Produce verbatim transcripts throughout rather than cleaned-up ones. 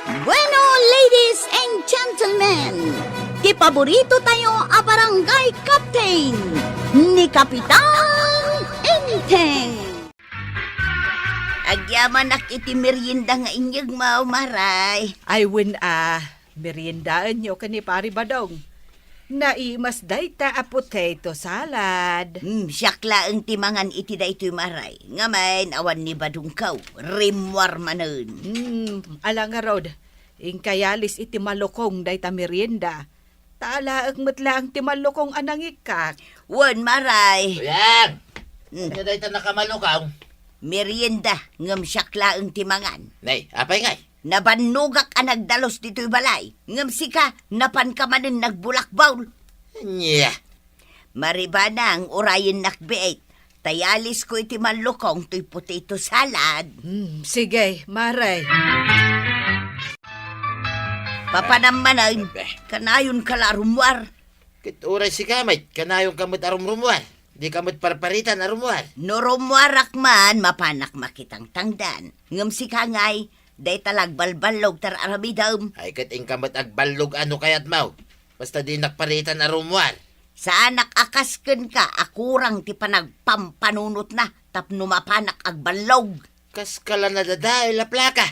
Bueno, ladies and gentlemen, ti paborito tayo a barangay captain, ni Kapitan Enteng. Agyamanak iti merienda nga inyegmo, Maray. Ay, wen a, meriendaenyo ken ni Pari Badong. Naimas dayta a potato salad. Hmm, siak laeng ti mangan iti daytoy, Maray. Ngamin, awan ni Badongko. Rimmuar manen. Hmm, ala ngarud. Inka yalis iti malukong dayta merienda. Ta alaek met laeng ti malukong a nangikkak. Wen, Maray. Tuyang! Hmm. Ania dayta nakamalukong? Merienda, ngem siak laeng ti mangan. Nay, apay ngay? Nabannogak a nagdalus ditoy balay, ngem sika, napanka manen nagbulakbol. Ania? Maribanang, urayennak biit. Ta yalisko iti malukong toy potato salad. Hmm, sige, Maray. Papanam manen, eh, kanayonka la a rummuar. Ket uray sika met, kanayonka met a rumrummuar. Dika met parparitan a rummuar. No rummuarak man, mapanak makitangtangdan. Ngem sika ngay, dayta la agbalballog ti ar-aramidem. Ay, ket inka met agballog a no kayatmo. Basta dinak paritan a rummuar. Saanak a kas kenka a kurang ti panagpampanunotna tapno mapanak agballog. Kaskala nadadael a plaka.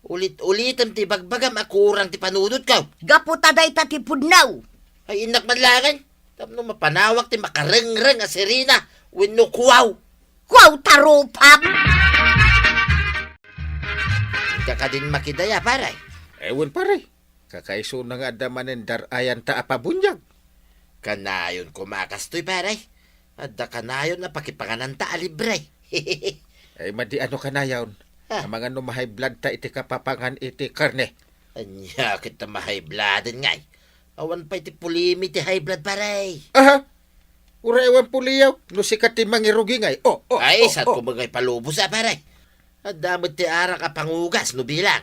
Ulit-ulitem ti ibagbagam a kurang ti panunotko. Gapu ta dayta ti pudno. Ay, innak man laeng. Tapno mapanawak ti makarengreng a sirena wenno kuaw. Kuaw ta rupam! Inka kadin makidaya, pare? Ewan, pare. Kakaisuna nga adda manen dar-ayanta a pabuniag. Kanayon koma a kastoy, pare. Adda kanayon a pakipangananta a libre. Ay, madi ano kanayon? Ha? Amangan no ma-high blood ta iti kapapangan iti karne. Ania ket ta ma-high blooden ngay? Awan pay ti pulimi ti high blood, pare. Aha! Uray awan puliyaw, no sika ti mangirugi ngay. Oh, oh, Ay, oh, saan oh. Ko ngay palubos, a, pare? Adda met ti arak a pangugas no bilang.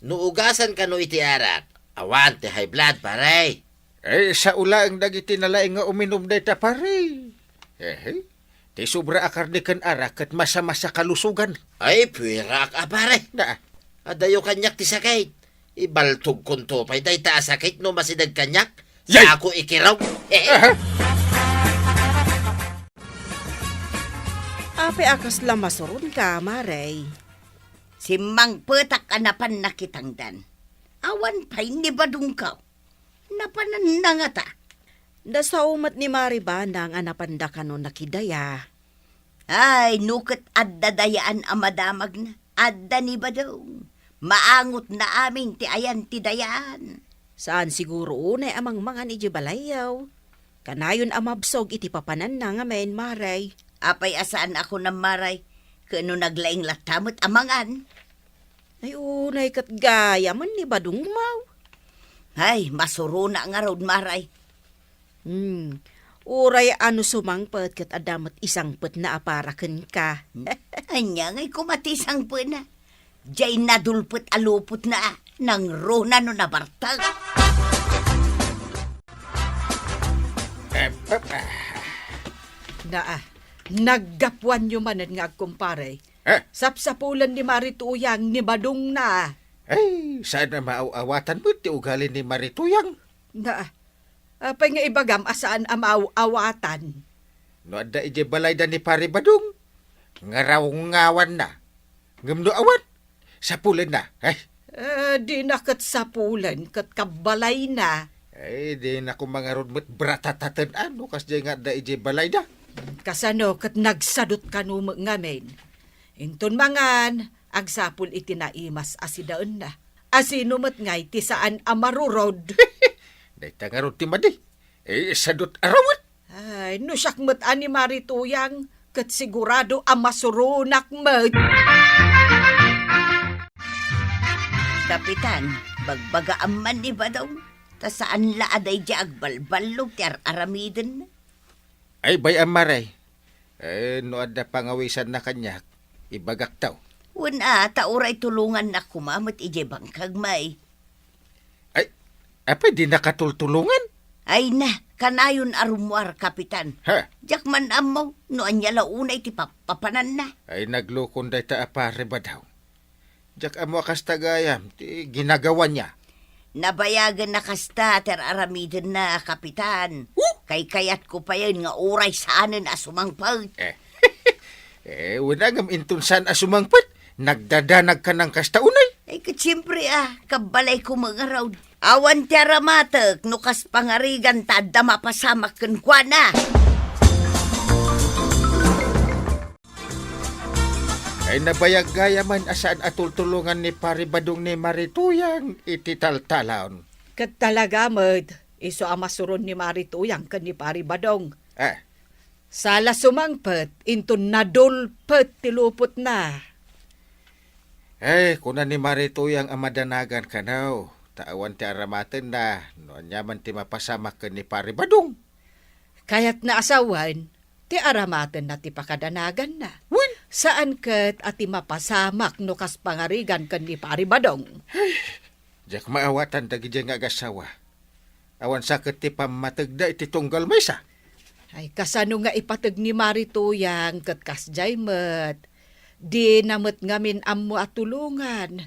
No ugasan kano iti arak, awan ti high blood, pare. Eh, sao laeng dagiti nalaing nga uminum dayta, pare. Eh, ti sobra a karne ken arak ket masamasa kalusogan. Ay, puwerak a, pare. Naa. Adayo kaniak ti sakit. Ibaltogkonto pay dayta a sakit no masideg kaniak. Yay! Sako ikiraw. Aha. Apay a kasla masuronka, Maray? Simmangpetak a napan nakitangdan. Awan pay ni Badongko. Napananna ngata. Nasao met ni Maribanang a napanda kano nakidaya. Ay, no ket adda dayaan a madamagna, adda ni Badong. Maangotna amin ti ayan ti dayaan. Saan siguro unay a mangmangan idiay balayyo. Kanayon a mabsog iti papananna ngamin, Maray. Apay a saan a kunam, Maray? Ket no naglaing latta met a mangan? Ay, unay ket gayamen ni Badongmo. Ay, masurona ngarud, Maray. Hmm. Uray a no sumangpet ket adda met isangpetna a para kenka. Ania ngay koma ti sangpetna? Diay nadulpet a lupotna, nangruna no nabartek. Em, em, ah. Naa, naggapuanyo manen nga agkumpare. Eh? Sapsapulen ni Mari Tuyang ni Badongna. Ay, saan a maaw-awatan met ti ugali ni Mari Tuyang. Na, apay nga ibagam a saan a maaw-awatan? No adda idiay balayda ni Pari Badong, ngarawngawanna. Ngem no awan, sapulenna. Ay. Eh, dina ket sapulen ket kabbalayna. Ay, dina ko mangarud met bratataten ano, kasdiay nga adda idiay balayda. Kasano ket nagsadut kano met ngamin? Inton mangan, agsapul iti naimas a sidaenna. Asino met ngay ti saan a marurod? Dayta ngarud ti madi. Eh, sadut a ruar. Ay, no siak met a ni Mari Tuyang, ket sigurado a masuronak met. Kapitan, bagbagaam man ni Badong, ta saan la a daydiay agbalballog ti ar-aramiden. Ay, bay-am, Mare. Eh, no adda pangawisanna kaniak, ibagakto. Wen a, ta uray tulongannak koma met idiay bangkag, may. Ay, apay di nakatultulongan? Ay na, kanayon a rummuar, Kapitan. Ha? Diak man ammo no ania la unay ti papapananna. Ay, naglukon dayta a Pare Badong. Diak ammo a kasta gayam ti ginagawa niya. Nabayagen na kasta ti ar-aramidenna, Kapitan. Huh? Kaykayatko payen nga uray saanen a sumangpet. Eh. Eh, wen a ngem inton saan a sumangpet. Nagdadanag ka nang kasta unay. Ay, ket siempre, ah, kabbalayko met ngarud. Awan ti aramatek no kas pangarigan ta adda mapasamak kenkuana. Ay, nabayag gayamen a saan a tultulongan ni Pari Badong ni Mari Tuyang iti taltalon. Ket talaga met, isu a masuron ni Mari Tuyang ken ni Pari Badong. Ah. Sala sumangpet inton nadulpet ti lupotna. Ay, kuna ni Mari Tuyang a madanagan kano, ta awan ti aramatenna no ania man ti mapasamak ken ni Pari Badong. Kayatna a sawen, ti aramatenna ti pakadanaganna. Wen? Saan ket a ti mapasamak no kas pangarigan ken ni Pari Badong. Diak maawatan dagidiay nga agassawa. Awan sa ket ti pammategda iti tunggal maysa. Ay, kasano nga ipateg ni Mari Tuyang ket kasdiay met. Dina met ngamin ammo a tulongan.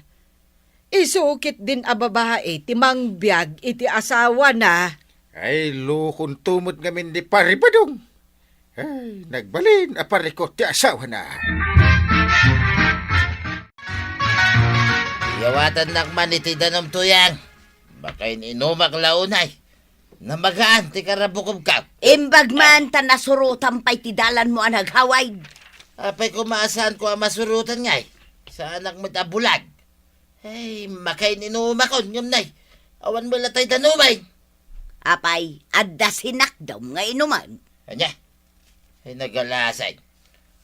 Isu ketdin a babai ti mangbiag iti asawana. Ay, lukonto met ngamin ni Pari Badong. Ay, nagbalin a parikot ti asawana. Iyawatannak man iti danum, Tuyang. Makain-inumak la unay. Namagaan ti karabukobko. Imbag man ta nasurotam pay ti dalanmo a naghawaid. Apay koma a saanko a masurotan ngay? Saanak met a bulag. Ay, makain-inumakon, ngem nay, awan met la tay danumen. Apay, adda sinakdom nga inumen. Ania? Ay, nagalasan.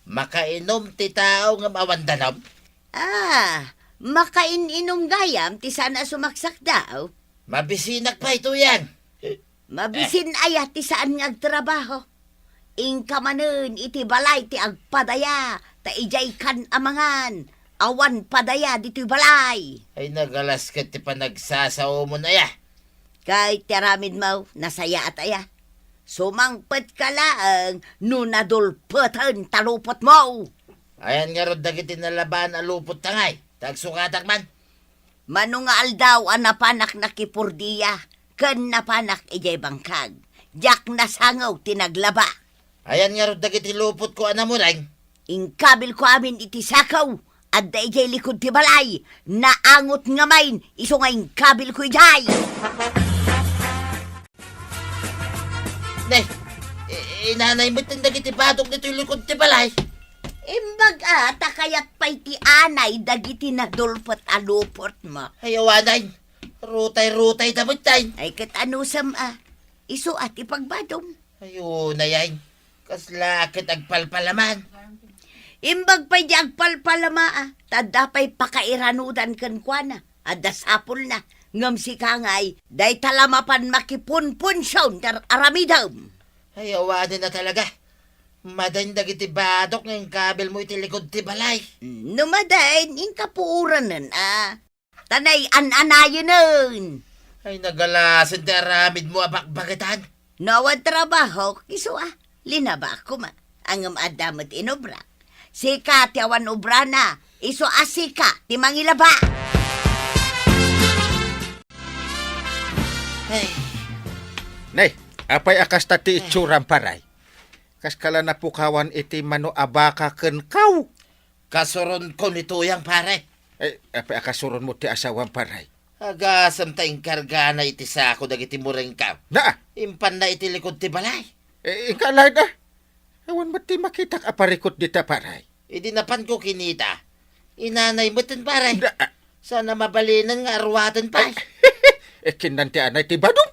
Makainom ti tao ngem awan danum? Ah, makain-inom gayam ti saan a sumaksakdaw. Mabisinak pay, Tuyang. Mabisin aya ti saan nga agtrabaho. Inka manen iti balay ti agpadaya, ta idiay kan a mangan, awan padaya ditoy balay. Ay, nagalas ket ti panagsasaomon aya. Kay ti aramidmo, nasayaat aya. Sumangpetka laeng no nadulpeten ta lupotmo. Ayan ngarud dagiti nalabaan a lupot ta ngay, ta agsukatak man. Mano nga aldaw a napanak nakipordia, ken napanak idiay bangkag. Diak nasangew ti naglaba. Ayan ngarud dagiti lupotko a namureng? Inkabilko amin iti sako, adda idiay likud ti balay. Naangot ngamin, isu nga inkabilko idiay. Ne, i-, inanay met dagiti badok ditoy likud ti balay. Imbag a, ta kayat pay ti anay dagiti nadulpet a lupotmo. Ay, awanan. Rutay-rutay da met tay. Ay, ket anusem a. Isu a ti pagbadom. Ay, unay ay. Kasla ket agpalpalama. Imbag pay di agpalpalama a. Ta adda pay pakairanudan kenkuana. Adda sapulna, ngem sika ngay, dayta la mapan makipunpunsion ti ar-aramidem. Ay, awanen a talaga. Madain dagiti badok nga inkabilmo iti likud ti balay. Mm, no madain, inka puoranen a. Ta nay-an-anayenen. Ay, nagalasen ti aramidmo a bakbaketan. No awan trabaho, isu a, linabak koma. Ngem adda met inobra. Sika ti awan obrana, isu a sika ti mangilaba. Ay. Nay, apay a kasta ti itsuram, paray? Kaska la napukawan iti mano a baka ken kaw. Kasuronko ni Tuyang, pare. Eh, apay a kasuronmo ti asawam, paray? Agasem ta inkargana iti sako dagiti murengko. Naa! Impanna iti likud ti balay. Eh, inka laeng a. Awan met ti makitak a parikot dita, paray. Idi napanko kinita, inanay metten, paray. Naa! Saan a mabalinen nga aruaten pay. Eh, kinnan ti anay ti badom.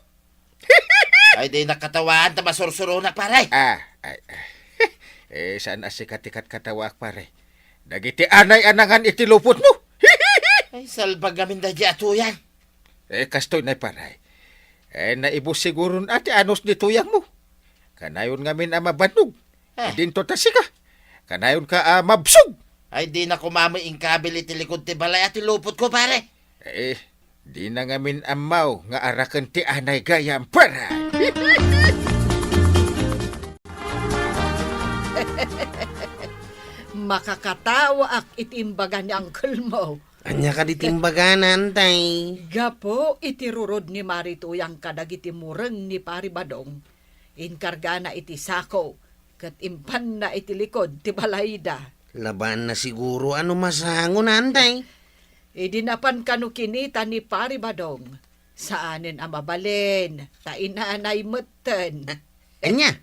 Ay, di nakatawaan ta masursuronak, pare. Ah, ay, ay. Eh, saan a sika ti katkatawaak, pare? Dagiti anay a nangan iti lupotmo. Ay, salbag ngamin daydi a Tuyang. Eh, kastoy nay, pare. Eh, naibus siguron a ti anus ni Tuyangmo. Kanayon ngamin a mabannog. Ah. Idinto ta sika. Kanayonka a mabsog. Ay, dina koma met inkabil iti likud ti balay a ti lupotko, pare. Eh, dina ngamin ammo nga araken ti anay gayam, pare. Makakatawaak iti imbaga ni uncle mo. Ania kadi ti imbagana, Antay? Gapu iti rurod ni Mari Tuyang kadagiti mureng ni Pari Badong, inkargana iti sako ket impanna iti likod ti balayda. Labaanna siguro a no masango, Antay. Idi napan kano kinita ni Pari Badong, saanen a mabalin, ta inanay metten. Ania?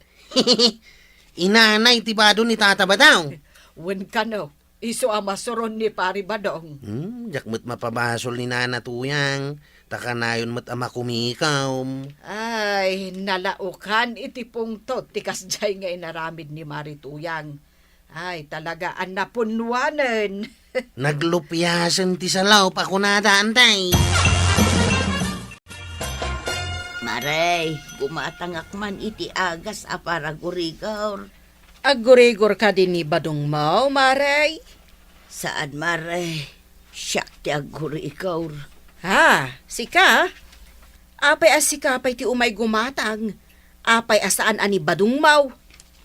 Inanay ti bado ni Tata Badong? Wen kano, isu a masuron ni Pari Badong. Hmm, diak met mapabasol ni Nana Tuyang, ta kanayon met a makumikom. Ay, nalaokan iti pungtot ti kasdiay nga inaramid ni Mari Tuyang. Ay, talaga a napunnuanen. Naglupiasen ti salaw, pakunada, Antay. Mare, gumatangak man iti agas a para gurigor. Aggurigor kadi ni badongmo, Mare? Saan, Mare. Siak ti aggurigor. Ha, sika? Apay a sika pay ti umay gumatang? Apay a saan a ni badongmo?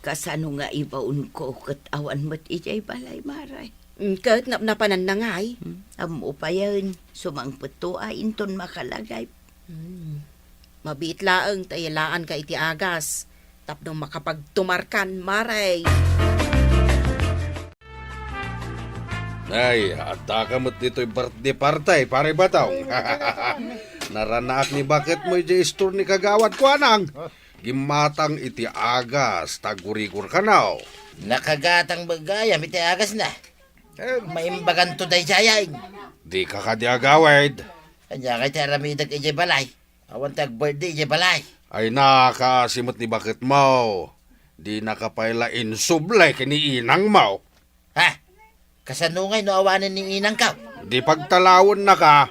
Kasano nga ibaonko ket awan met idiay balay, Mare? Mm, ket napnapananna ngay? Hmm, ammo payen, sumangpetto a inton makalagip. Hmm. Mabiit laeng ta ilaanka iti agas tapno makapagtumarkan, Mare. Ay, addaka met ditoy birthday party, Pare Batong. Naranaak ni baketmo idiay istor ni Kagawad Kuanang. Gimmatang iti agas, ta gurigor kano. Nakagatang met gayam iti agasna. Eh, maimbaganto daydiay. Dika kadi agawid. Ania ngay ti aramidek idiay balay? Awan ti agbirthday idiay balay. Ay, nakaasi met ni baketmo. Dinaka pay la insubli ken ni inangmo. Ha? Kasano ngay no awanen ni inangko? Di pagtalawennaka.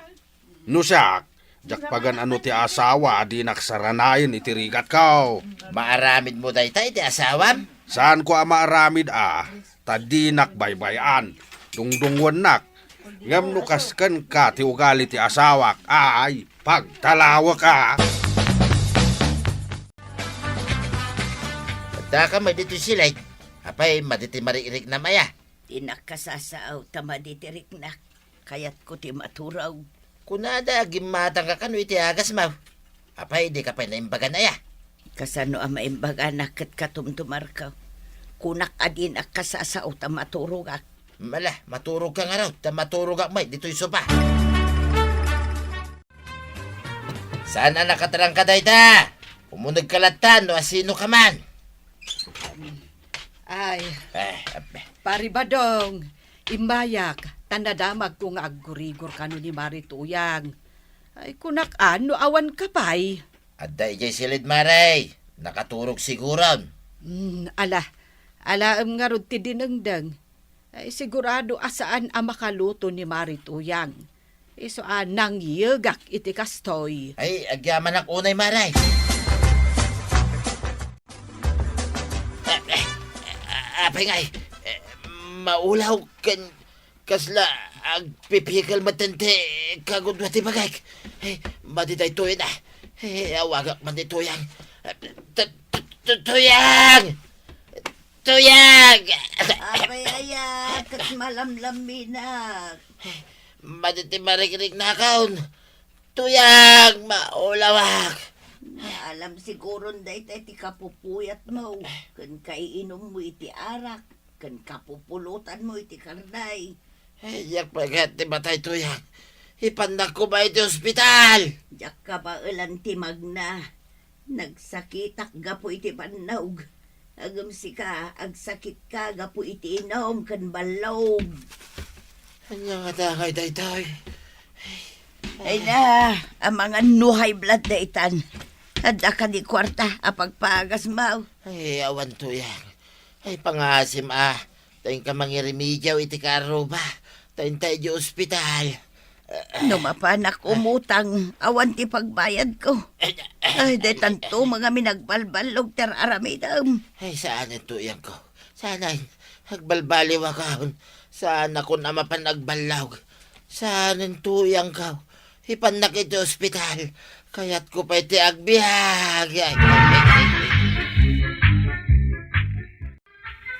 No siak, diak pagan-ano ti asawa a dinak saranayen iti rigatko. Maaramidmo dayta iti asawam? Saanko a maaramid a, ta dinak baybay-an. Dungdungngoennak. Ngem no kas kenka ti ugali ti asawak, ay, pagtalawek a. Addaka met ditoy silay. Apay, madi ti mariknam aya? Dinak kasasao ta madi ti riknak. Kayatko ti maturog. Kunada, gimmatangka kano iti agasmo. Apay, dika pay naimbagan aya? Kasano a maimbaganak ket katumtumarko? Kunak a dinak kasasao ta maturogak. Mala, maturogka ngarud, ta maturogak met ditoy sopa. Saan a nakatrangka dayta? Umunegka latta no asinoka man. Ay, eh, abe. Pari Badong, immayak, ta nadamagko nga aggurigor kano ni Mari Tuyang. Ay, kunak a, no awanka pay? Adda idiay silid, Mare. Nakaturog siguron. Hmm, ala, alaem ngarud ti dinengdeng. Ay, sigurado a saan a makaluto ni Mari Tuyang. Isu a nangyegak iti kastoy. Ay, agyamanak unay, Mare. Ah, ah, ah, apay ngay, eh, maulaw ken kasla agpipikel metten ti kagudua ti bagik. Eh, madi daytoyen a. Eh, awagak man ni Tuyang. Tu-, tu-, tu-, Tuyang! Tuyang! Apay aya, ket malamlaminak. Madi ti marikriknakon. Tuyang, maulawak. Alam siguron dayta ti kapupuyatmo, ken kaiinummo iti arak, ken kapupulotanmo iti karne. Ay, diak pay kayat ti matay, Tuyang. Ipannak koma iti ospital. Diak kabaelan ti magna. Nagsakitak gapu iti bannog. Ngem sika, agsakitka gapu iti inum ken ballog. Ania ngata ngay daytoy? Ay na, amangan no high blood daytan. Adda kadi kuarta a pagpaagasmo? Ay, awan, Tuyang. Ay, pangaasim a. Ta inka mangiremediaw iti kaarruba. Ta inta idiay ospital. No mapanak umutang, awan ti pagbayadko. Ay, daytanto nga minagbalballog ti ar-aramidem. Ay, saanen, Tuyangko. Saanen, agbalbaliwakon. Saanakon a mapan agballag. Saanen, Tuyangko. Ipannak iti ospital. Kayatko pay ti agbiag.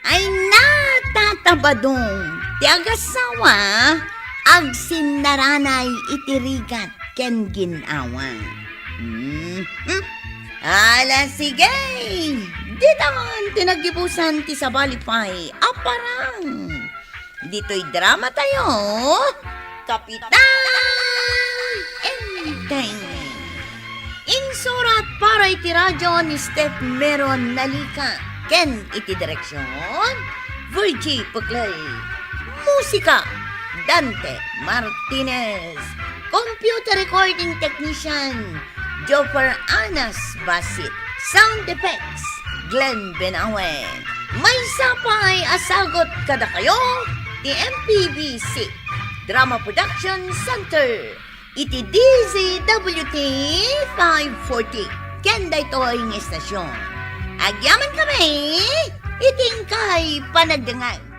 Ay na, Tata Badong, ti agasawa, Agsinnaranay iti rigat ken gin-awa. Mhm. Ala, sige! Ditan ti naggibusan ti sabali pay a parang. Ditoy drama tayo, Kapitan Enteng. Insurat para iti radyo ni Steph Meron Nalica ken iti direksyon, Virgie Puclay. Musika, Dante Martinez. Computer recording technician, Joffer Anas Basit. Sound effects, Glenn Benawe. Maysa pay a sagut kadakayo ti M P B C Drama Production Center iti D Z W T five forty ken daytoy nga istasyon. Agyaman kami iti inkay panagdengngeg.